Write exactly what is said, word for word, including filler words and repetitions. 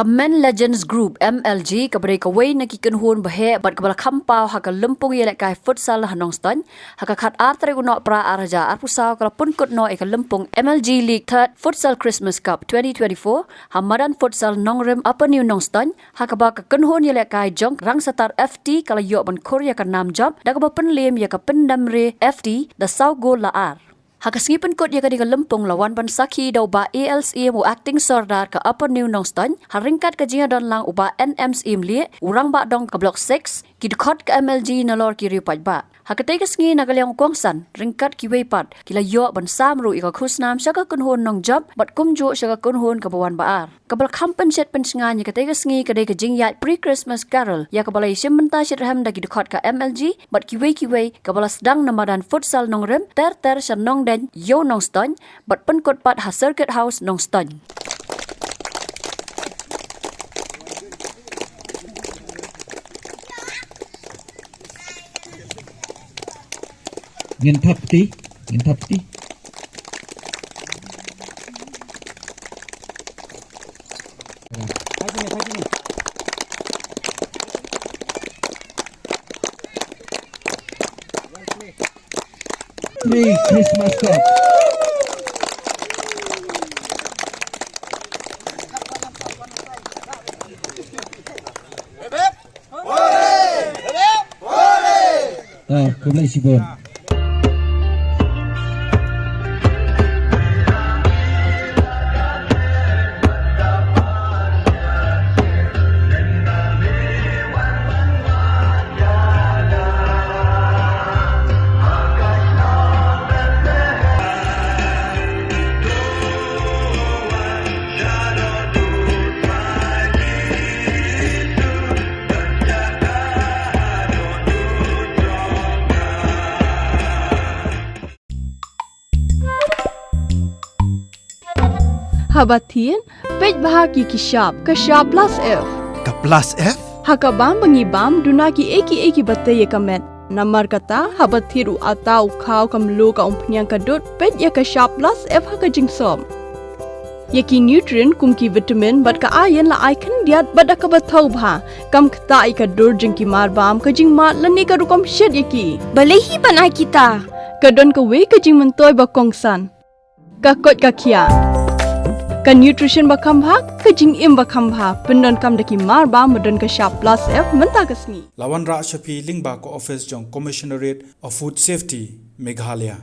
Ka Men Legends Group, M L G, kaba dei kawei na ki kynhun baheh bad kaba la kham paw ha ka lympung ïalehkai futsal ha Nongstoiñ, ha ka khatar tarik u Nohprah ar hajar arphew saw ka la pynkut noh ïa ka lympung M L G League Third Futsal Christmas Cup twenty twenty-four ha madan futsal Nongrim, Upper New Nongstoiñ, ha kaba ka kynhun ïalehkai jong Rangsetar F T ka la ïoh ban khur ïa ka nam jop da kaba pynliem ïa ka Pyndamrih F T da saw gol la ar. Ha ka sngi pynkut ïa kane ka lympung la wan ban sakhi da u Bah A L Syiem, u Acting Sordar ka Upper New Nongstoiñ, ha ryngkat ka jingïadon lang u Bah N M Syiemlieh, u Rangbah Dong ka Block six, ki dkhot ka M L G nalor ki riew paidbah. Ha katei ka sngi na ka liang u kongsan, ryngkat kiwei pat, ki la ïoh ban sam ruh ïa ka khusnam sha ka kynhun nongjop bad kumjuh sha ka kynhun kaba wan ba ar. Kaba la kham pynshet pynshngaiñ ïa katei ka sngi ka dei ka jingïaid Pre-Christmas Carol, ïa kaba la ïashim bynta shitrhem da ki dkhot ka M L G bad kiwei kiwei, kaba la sdang na madan futsal Nongrim, ter ter sha Nongdeiñ, Ïew Nongstoiñ, bad pynkut pat ha Circuit House Nongstoiñ. Ngin thap kti, ngin thap kti. Pre-Christmas Cup. Ah, khublei shibun. Haba thied, peit bha ïa ki shap, ka shap plus F. Ka plus F? Ha ka bam ba ngi bam, duna kiei kiei kiba tei ïa ka met. Namar kata, haba thied u atta, u khaw, ka mluh, ka umphniang, ka dud, peit ïa ka shap plus F ha ka jingsop. Ïa ki nutrient kum ki vitamin bad ka iron la ai khyndiat bad da kaba thaw bha. Kam ktah ïa ka dur jong ki mar bam, ka jingmad lane ka rukom shet ïa ki. Balei hi ban ai kita? Ka don kawei ka jingmyntoi ba kongsan. Ka koit ka khiah. Ka nutrition ba kham bha, ka jingim ba kham bha. Pyndonkam da ki mar bam ba don ka shap plus F mynta ka sngi. La wanrah sha phi lyngba ka office jong Commissionerate of Food Safety, Meghalaya.